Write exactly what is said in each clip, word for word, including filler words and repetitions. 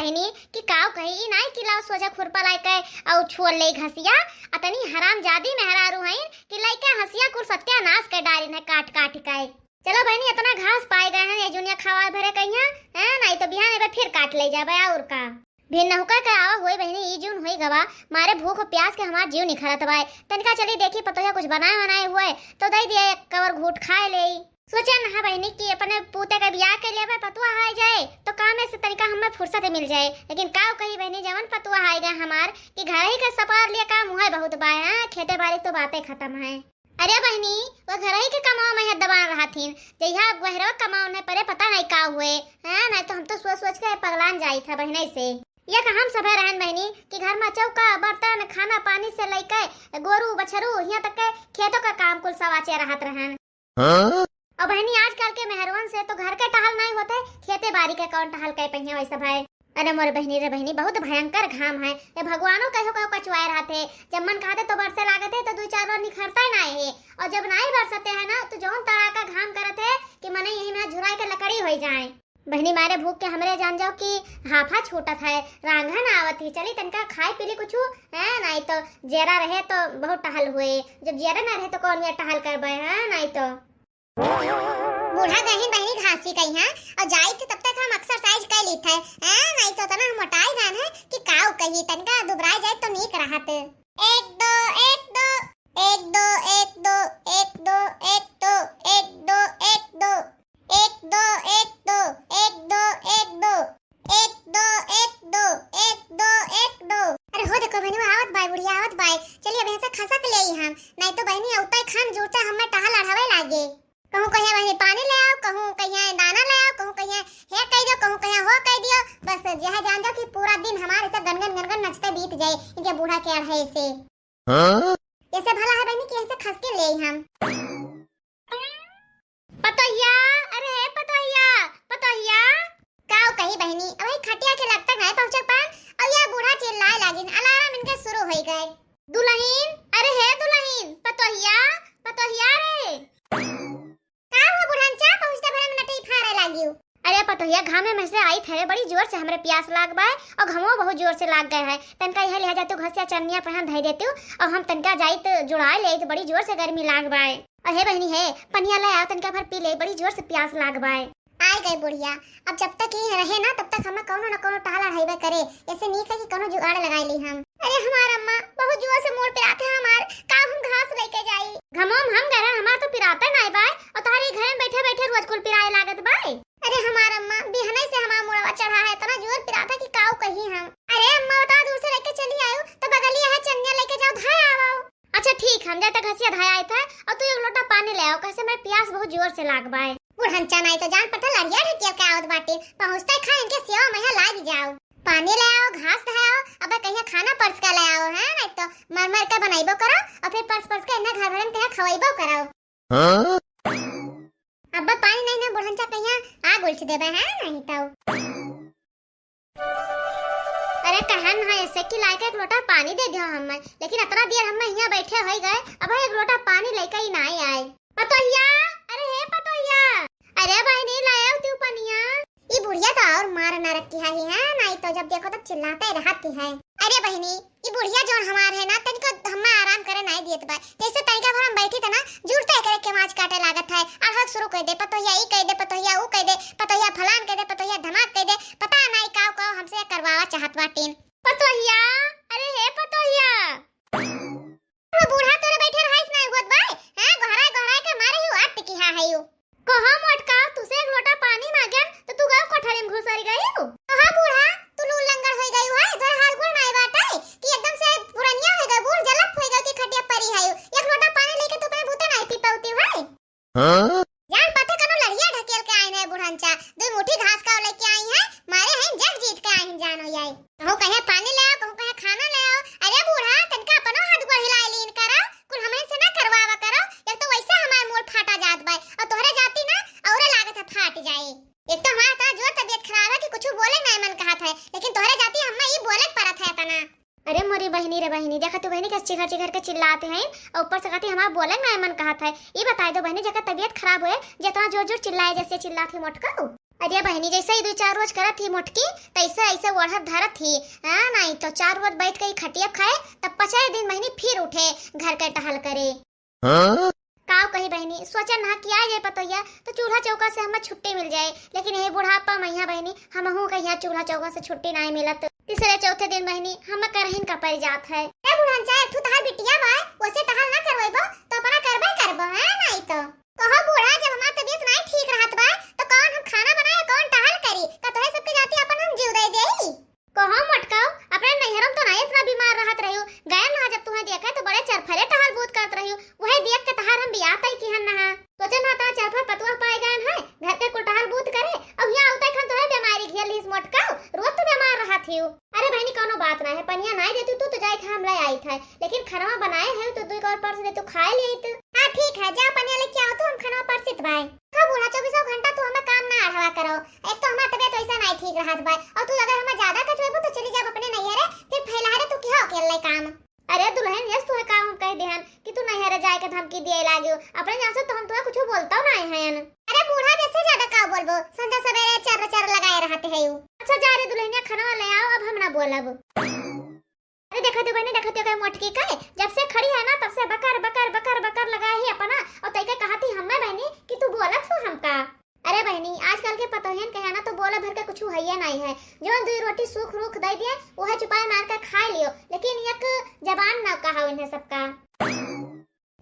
बहिनी कि काव कही, ई नाई कि लाव सोझा खुरपा लाइके अउ छुअल लेई घसिया। अतनी हरामजादी मेहरारू हईन कि लइके हसिया कुल सत्यानाश कर डारिन है काट काट के। चलो बहिनी, इतना घास पाए गए हैं, ये जुनिया खवा भरे कहिया, हैं? नाई तो बिहान एबे फिर काट लेई जाबे, अउर का। भिन्नहुका के आवा होई बहिनी, ई जून होई गवा, मारे भूख प्यास के हमार जीव निखरत बाय। तनिका चली देखी पतोहिया कुछ बनाए वनाए हुए तो दई दिया एक कवर घूट खाए लेई। सोचे न हा बहिनी कि अपने पूते के बियाह के लिए पतुआ हाय जाए तो कामे से तनिका हमें फुर्सत मिल जाए। लेकिन काव कही बहिनी, जवन पतुआ हाय गए हमार कि घर ही के सपार लिए काम हुए बहुत बाय, हाँ, खेते बारी तो बातें खत्म है। अरे बहिनी, वो घरही के कमावा में हद दबान रहथिन, जहिया बहरवा कमावा नहीं परे पता नहीं का हुए, हैं? नहीं तो हम तो सोच सोच के पगलान जाई था बहिनी से। ये का हम सभे रहन बहिनी कि घर में चौका, बर्तन, खाना पानी से लेके गोरू, बछरू, हियां तक के खेतों का काम कुल सवाचे रहत रहन। हाँ? और बहिनी, आजकल के मेहरवन से तो घर के टहल नहीं होते, खेते बारी के कौन टहल के पहिया वैसा भाई। अरे मोरे बहिनी रे बहिनी, बहुत भयंकर घाम है। ये भगवानो कहो कहो कचुआए रहते। जब मन कहते तो बरसे लागत है तो दो चार बार निखरता ही ना है। और जब नहीं बरसते हैं ना तो जौन तड़ाका घाम करत है कि मने यही में झुराए के लकड़ी हो जाए। बहिनी मारे भूख के हमरे जान जाओ कि हाफा छूटत है, रांधन आवत है। चली तनका खाए पी ली कुछ, है नहीं तो जेरा रहे तो बहुत टहल हुए, जब जेरा ना रहे तो कौन ये टहल करबे, है नहीं तो। बूढ़ा गहिन बहिनी घासी कही हैं और जाई थे तब तक हम एक्सरसाइज कर ली थे, हैं? नहीं तो इतना हम मोटाई गए हैं कि काऊ कही, तनका दुबराई जाए तो नीक रहत। एक दो, एक दो, एक दो, एक दो, एक दो, एक दो, एक दो, एक दो, एक दो, एक दो, एक दो, एक दो, एक दो, एक दो, एक दो, एक दो। अरे हो देखो बहिनी, वो आवत बाय, बुढ़िया आवत बाय। चलिए अब यहाँ से खसक ले आई हम, नहीं तो बहिनी अउते खान जुड़ते हमें टहल अढ़ावे लागे। कहूँ कहिया बहिनी पानी ले आओ, कहूँ कहिया दाना ले आओ, कहूँ कहिया हे कह दियो, कहूँ कहिया हो कह दियो। बस यह जान जाओ कि पूरा दिन हमारे से गनगन गनगन नचते बीत जाए इनके बूढ़ा के अढ़े से। हाँ? ऐसे भला है बहिनी कि ऐसे खस के ले आई हम। पतोहिया, अरे हे पतोहिया, पतोहिया। काव कही बहिनी, अबही खटिया के लग तक नहीं पहुँचे पान, अब यह बूढ़ा चिल्लाए लागिन, अलार्म इनके शुरू हो गए। दुलहिन, अरे हे दुलहिन, पतोहिया, पतोहिया रे। का हो बुढ़नचा, पहुँचते भरे में नटई फारे लागियो? अरे पतोहिया, घामे में से आई थे, बड़ी जोर से हमरे प्यास लाग बाय और घमो बहुत जोर से लाग गए है। तनका यह लिहा जातू घसिया चन्निया पहन धई देतू और हम तनका जाइत जुड़ाए लेइत, बड़ी जोर से गर्मी लाग बाय। अहे बहिनी हे, पनिया ले आओ, तनका भर पी ले, बड़ी जोर से प्यास लाग बाय। आय गए बुढ़िया, अब जब तक ये रहे ना तब तक हमें कौनो न कौनो टहल अढ़ाइबे करे, ऐसे नीक है कि कौनो जुगाड़ लगाए ली हम। अरे हमार अम्मा, बहुत जोर से मूड़ पिरात है हमार, का हम घास लेके जाई? घमो में हम गए हैं, हमार तो पिराते नाय बाय, और तोहरे घर में बैठे बैठे रोज कुल पिराए लागत बाय। अरे हमार अम्मा, बिहने से हमार मुड़वा चढ़ा है, इतना जोर पिरात है कि काऊ कही हम। अरे अम्मा, उतना दूर से लेके चली आयो, तो बगलिया है चन्निया लेके जाओ, धाय आवो। अच्छा ठीक, हम जाते घसिया धाय आए थे, और तू एक लोटा पानी ले आओ, कैसे मेरे प्यास बहुत जोर से लाग बाय। बुढ़नचा नहीं तो जान पड़ता लड़िया ढकेल के आवत बाटे, पहुँचते खा इनके सेवा में लाग जाओ। पानी ले आओ, घास धाय आओ, अब कहीं खाना परस के ले आओ, है नहीं तो मर मर के बनाइबो करो और फिर परस परस के इन्हें घर भरन के यहाँ खवाइबो करो। हाँ? अब्बा पानी नहीं ना बुढ़नचा कहिया आग उलट देबे है नहीं तो। अरे कहन है ऐसे कि लाइके एक लोटा पानी दे दिया हमें, लेकिन इतना देर हमें यहाँ बैठे हो गए, अब एक लोटा पानी लेके ही नहीं आए। पतोहिया, अरे हे पतोहिया, अरे भाई नहीं लाया तू पनिया। ई बुढ़िया तो और मार ना रखी है, है नहीं तो जब देखो तब चिल्लाते रहती है। अरे बहिनी, ई बुढ़िया जौन हमार है ना, तनिको हम्मे आराम करे नाई दियत बा। जैसे तनिका भर हम बैठी थे ना, जुड़ते एकरे केवाज काटे लागत है। अढ़क शुरू कर दे, पतोहिया ई कह दे, पतोहिया ऊ कह दे, पतोहिया फलान कह दे, पतोहिया धमाक कह दे, पता नाई काव काव हमसे करवावा चाहत बाटीन। पतोहिया, अरे हे पतोहिया। वो बूढ़ा तोरे बैठे रहाइस नाई होत बा, हैं? गोहराए गोहराए के मारे ही आत की हा है यू। कहो मोटका, तुसे एक लोटा पानी मांगन तो तू गयो कोठरी में घुसर गई हो। कहो बूढ़ा, तू लूल लंगड़ हो गई है, इधर हाथ गोड़ नाई बाटे कि एकदम से पुरनिया हो गई, बूढ़ जलप हो गई कि खटिया परी है। एक लोटा पानी लेके तू अपने भूते नाई पी पाती है। हाँ? जान पते कनो लड़िया ढकेल के आई है बुढ़नचा, दो मुट्ठी घास का लेके आई है, मारे हैं जग जीत के आई हैं जानो याई। कहूँ कहे पानी ले आओ, कहूँ कहे खाना ले आओ। अरे बूढ़ा, तनका अपनो हाथ गोड़ हिलाए लीन करो, कुल हमरे से ना करवावा करो। एक तो वैसे हमार मूड़ फाटा जात बाय, और तोहरे जाती ना औरे लागत है फाट जाए। एक तो हमार इतना जोर तबीयत खराब है कि कुछ बोले ना मन कहत है, लेकिन तोहरे जाती हमें ई बोले के परत है इतना। अरे मोरी बहिनी रे बहिनी, देखा तू बहिनी कैसे चिघर चिघर के चिल्लाते हैं, और ऊपर से कहती हमार बोले ना मन कहत है। ई बताई दो बहिनी, जेकर तबीयत खराब होए, जितना जोर जोर चिल्लाए जैसे चिल्लात ही मोटका। अरे बहिनी, जैसे ही दुइ चार रोज करत ही मोटकी, तैसे ऐसे ओढ़त धरत ही। हाँ, नाहीं तो चार रोज बैठ के ही खटिया खाए, तब पचाए दिन बहिनी फिर उठे घर के टहल करे। हाँ? काव कही बहिनी, सोचन हा कि आ जाए पतोहिया तो चूल्हा चौका से हमें छुट्टी मिल जाए, लेकिन यही बुढ़ापा में यहाँ बहिनी हमहू के यहाँ चूल्हा चौका से छुट्टी नाहीं मिलत। तीसरे चौथे दिन बहिनी हमें करहिन का पड़ जात है। ए बुढ़न, चाहे एक ठू तहार बिटिया बा, ओसे टहल ना करवेबो तो अपना करबे करबो, है नाहीं तो। कहो बूढ़ा, जब हमार तबीयत नाहीं ठीक रहत बा, तो कौन हम खाना बनाए, कौन टहल करी? का तोहे सबके जाति अपन हम जीव दे देई? कहो मोटकाऊ, अपने नैहरम तो नाहीं इतना बीमार रहत रहियो, गए ना जब तुहें देखे तो बड़े चरफरे टहल बूत करत रहियो, वही देख के तहार हम बियाह तय किहन नहा। सोचे ना ता चरफर पतुआ पाए गए हैं, घर के कुल टहल बूत करे, अब यहाँ आवते खन तोहे बीमारी घेर लीस मोटकाऊ, रोज तो बीमार रहत हियो। अरे बहिनी, कौनो बात ना है, पनिया नाहीं देतू तू तो जाए था हम ले आई था, लेकिन खनवा बनाए है तो दुई कौर परस दे तू खाए ले तो। हाँ ठीक है, जा पनिया लेके आओ तू, हम खनवा परसित बाय। का बूढ़ा, चौबीसों घंटा तू हमें काम ना अढ़वा करो, एक तो हमार तबीयत वैसा नाहीं ठीक रहत बाय, और तू अगर हमें ज्यादा कचवेबू तो चली जाब अपने नैहरे, फिर फैला रे तू किहो अकेले काम। अरे दुल्हन, यस तुहे का हम कह देहन कि तू नैहरे जाए के धमकी दिए लागियो, अपने जान से तो हम तुहे कुछ बोलता नाहीं है। अरे बूढ़ा, जैसे ज्यादा का बोलबो, संझा सवेरे चर चर लगाए रहते है यू। अच्छा जा रे दुल्हनिया, खनवा ले आओ, अब हम ना बोलब। अरे देखा दियो बहिनी, देखा दियो कहे मोटकी कहे, जब से खड़ी है ना तब से बकर बकर बकर बकर लगा ही अपना, और तैके कहा थी हमें बहिनी कि तू बोलत हो हमका। अरे बहिनी, आजकल के पतोहियन के है ना तो बोले भर के कुछ हइये नाहीं है, जो दुई रोटी सूख रूख दे दिए वह चुपाई मार के खा लियो, लेकिन एक जबान ना कहा इन्हें सबका।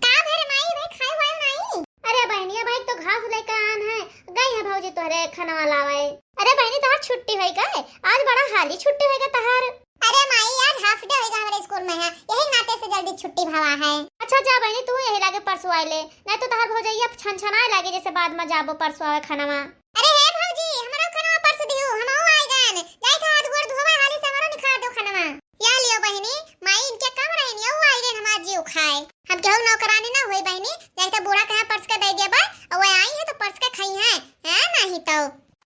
का भर माई रे, खाए वाए नाहीं? अरे बहिनी, भाई तो घास लेके आन है, गई है भौजी तोहरे खनवा लावे। अरे बहिनी, तोहार छुट्टी होई का? आज बड़ा हाली छुट्टी होई का तोहार? अरे माई, आज हाफ डे होई का हमरे स्कूल में है, यही नाते से जल्दी छुट्टी भवा है। अच्छा जा बहिनी, तू यही लागे परसों आए ले, नाहीं तो तोहार भौजैया छन छनाए लागे जैसे बाद में जाबो परसों आवे खनवा। अरे हे भौजी, हमरो खनवा परस दियो, हमहू आए गन, जाए के हाथ गोड़ धोवे हाली से हमरो निखार दो खनवा। या लियो बहिनी, माई इनके कम रहिन, यहू आई गइन हमार जीव खाए। हम केहू नौकरानी ना होई बहिनी, जाई तो बूढ़ा के यहाँ परस के दे देबा, और वो आई है तो परस के खाई है, हैं? नहीं तो।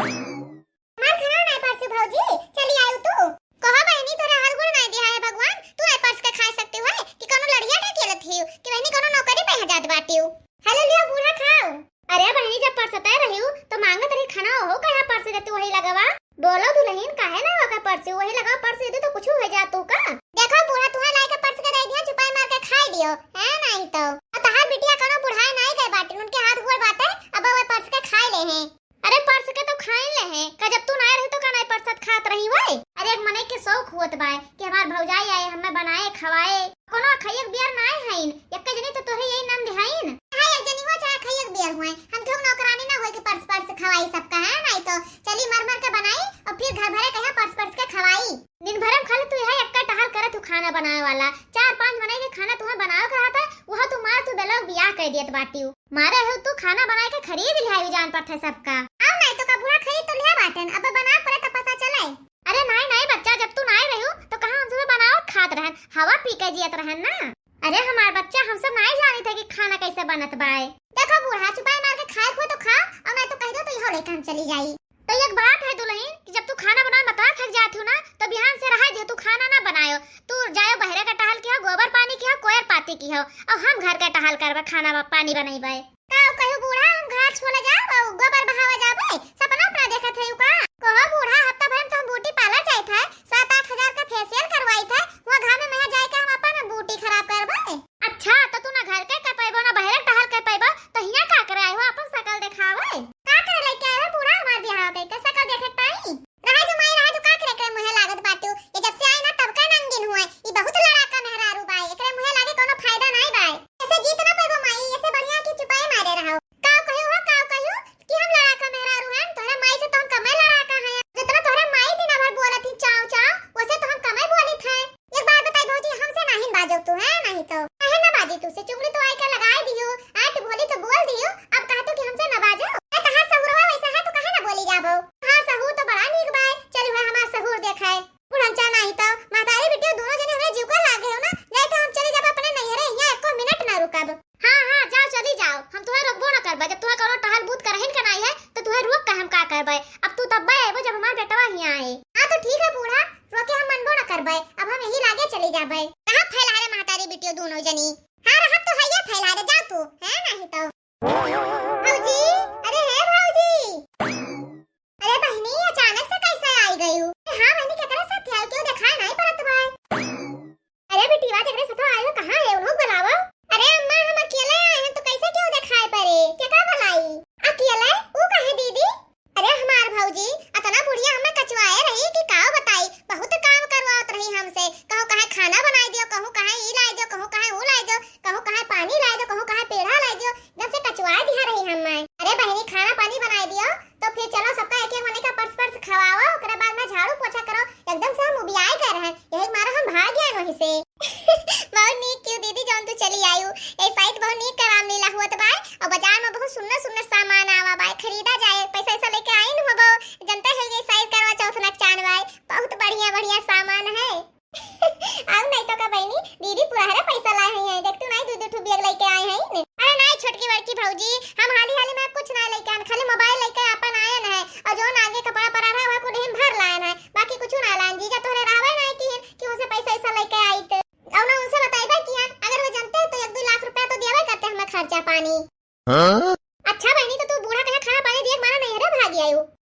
हमार खाना नहीं परसू भौजी, चली आयु तू। कहो बहिनी, तोरे हाथ गोड़ नहीं दिया है भगवान, तू नहीं परस के खा सकती हो कि कोनो लड़िया ढकेलत हियो कि बहिनी कोनो नौकरी पे जात बाटियो। हेलो लियो बूढ़ा खाओ। अरे बहिनी, जब परसते रहियो तो मांगत रही खाना, ओहो कहे परस देती वही लगवा। बोलो दुल्हन, काहे ना होकर परसी? वही लगा परसी दे तो कुछ हो जा तू का? देखो बूढ़ा, तुहे लाई के परस के दे दिया, चुपाई मार के खाई दियो, है नहीं तो। और तहार बिटिया कनो बुढ़ाए नहीं गए बाटे, उनके हाथ गोड़ बाटे, अब वे परस के खाई ले हैं। अरे परस के तो खाई ले हैं, का जब तू ना रही तो का नहीं परसत खात रही वही? अरे एक मनई के शौक होत बाय कि हमार भौजाई आए, हमें बनाए खवाए, कोनो खइयक बियर नाय हईन, एक्के जनी तो तोहरे यही नंद हईन। चाहे एक जनी हुआ, चाहे खइयक बियर हुए, हम केहू नौकरानी ना होई कि परस परस खवाई सबका, है? नहीं तो चली मर मर के बनाई और फिर घर भरे कहे परस परस के खवाई। दिन भर में खाली तू यही एक्का टहल करत हू खाना बनावे वाला, चार पांच मनई के खाना तुम्हें बनावे के रहता, वह तू मार तू बेलोग बियाह कर दियत बाटियो। मारे हो तू खाना बनाए के खरीद लिया जान पड़ता सबका। आओ नहीं तो का बूढ़ा खरीद तो लिया बाटन, अब बना पड़े तो पता चले। अरे नाई नाई बच्चा, जब तू नाई रह्यू तो कहाँ हम सुबह बनावत खात रहन, हवा पी के जियत रहन ना। अरे हमार बच्चा, हम सब नाई जानी थे कि खाना कैसे बनत बाय। देखो बूढ़ा, चुपाई मार के खाए को तो खा, और नहीं तो कह दो तो यहो लेके हम चली जाई। तो एक बात है दुल्हन कि जब तू खाना बनाए बता थक जाती हो ना, तो बिहान से रहा दे, तू खाना ना बनायो, तू जायो बहरे का टहल किया, गोबर पानी किया, कोयर पाती किया, और हम घर का टहल करबे, खाना बा-, पानी बनैबे। का कहियो बूढ़ा, हम घास छोले जाब और गोबर बहावे जाबे? सपना अपना देखत है का? कहो बूढ़ा, हफ्ता भर में तो हम ब्यूटी पार्लर जाइत है, सात आठ हजार का फेशियल करवाइत है, वहाँ घामे में जाए के हम अपन ब्यूटी खराब करबे? अच्छा, तो तू ना घर के कर पैबो, ना बहरे टहल कर पैबो, तो हियाँ का करे आए हो अपन शकल देखावे? का करे लेके आए हो बूढ़ा हमार बियाह करके शकल देखे ताई? रहा जो माई, रहा जो का करे, एकरे मुँहे लागत बाटू। ये जब से आई ना तब का नंगिन हुए। ई बहुत लड़ाका मेहरारू बाय, एकरे मुँहे लागे कोनो फायदा नाई बाय। ऐसे जीत ना पैबो माई, ऐसे बढ़िया कि चुपाए मारे रहो। काव कहियो हो, काव कहियो कि हम लड़ाका मेहरारू हैं, तोहरे माई से तो हम कमे लड़ाका हैं। जितना तोहरे माई दिन भर बोलत ही चाव चाव, वैसे तो हम कमे बोलित हैं। एक बात बताई भौजी, हमसे नाहीं बाजो तू, है? नहीं तो काहे ना बाजी तू से? चुगली तो आई के लगाए दियो, आठ बोली तो बोल दियो, अब कहा तू कि हमसे ना बाजो? ए, तहार सहुरवा वैसा है तो काहे ना बोली जाबो? हाँ, सहूर तो बड़ा नीक बाय, चल हुए हमार सहूर देखाए। बुढ़नचा नहीं तो, महतारी बिटिया दोनों जने हमरे जीव का लागे हो ना, नहीं तो हम चले जाबे अपने नैहरे, यहाँ एको मिनट ना रुकब। हाँ, हाँ, जाओ, चली जाओ, हम तुम्हें रोकबो ना करबे। जब तुम्हें कोनो टहल बूत करहिन के नाई है, तो तुम्हें रोक के हम का करबे? अब तू तब्बे अइबो, जब हमार बेटवा हियाँ आए। हाँ, तो ठीक है बूढ़ा, रोके हम मनबो ना करबे, अब हम यही लागे चली जाबे। कहाँ फैला रे महतारी बिटियो दोनों जनी? हाँ, रहत तो है ये फैला रे, जा तू, है नहीं तो। भौजी, अरे हे भौजी।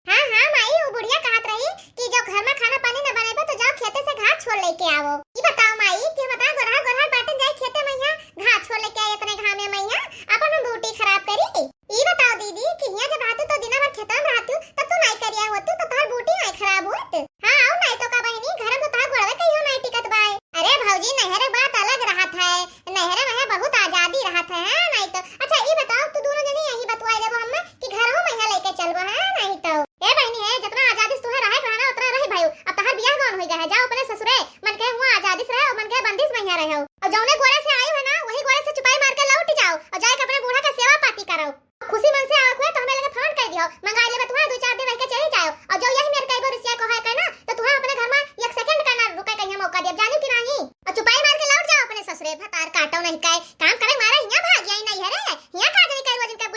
हाँ हाँ माई, वो बुढ़िया कहत रही कि जब घर में खाना पानी न बनेबो तो जाओ खेते से घास छोल लेके आवो। ई बताओ माई कि हम इतना गोरहर गोरहर बाटन जाई खेते मइहाँ, घास छोल लेके आई इतने घामे मइहाँ, अपन हम बूटी खराब करी। ई बताओ दीदी कि हियाँ जब रहतू तो दिना भर खेतवा में रहतू, तब तू नाई करिया होतू तो तोहर बूटी नाई खराब होत। हाँ, आऊ नाई तो का बहिनी, घर में तो तोहर गोड़वे कहियो नाई टिकत बाय। अरे भौजी, नहर बात अलग रहत है, नहर में है बहुत आजादी रहत है, हाँ, नाई तो। अच्छा, ई बताओ, तू दोनों जनी यही बतवाई देबो हमें कि घरहू मइहाँ लेके चलबो, हाँ, नाई तो। ए बहिनी, है, जितना आजादी से तुहे रहे के रहे ना, उतना रही भाई। अब तोहर बियाह गौन होई गए है, जाओ अपने ससुरे, मन के हुआ आजादी से रहे, मन के बंदिश मइहाँ रहे हो। और जौने गोड़े से आई हो ना, वही गोड़े से चुपाई मार के लौट जाओ और जाए के अपने बूढ़ा के सेवा पाती करो। खुशी मन से आवत हुए तो हमें लगे फोन कर दियो, मंगाई लेबे तुहां, दो चार दिन रह के चली जाओ। और जो यही मेर कई बार रिसिया को है कहना, तो तुहां अपने घर में एक सेकंड का ना रुके कहीं मौका दियो, जानी कि नहीं। और चुपाई मार के लौट जाओ अपने ससुरे, भतार काटो नहीं काए, काम करे मारे हियां भाग आई नहीं है रे, हियां का जानी कई रोज इनका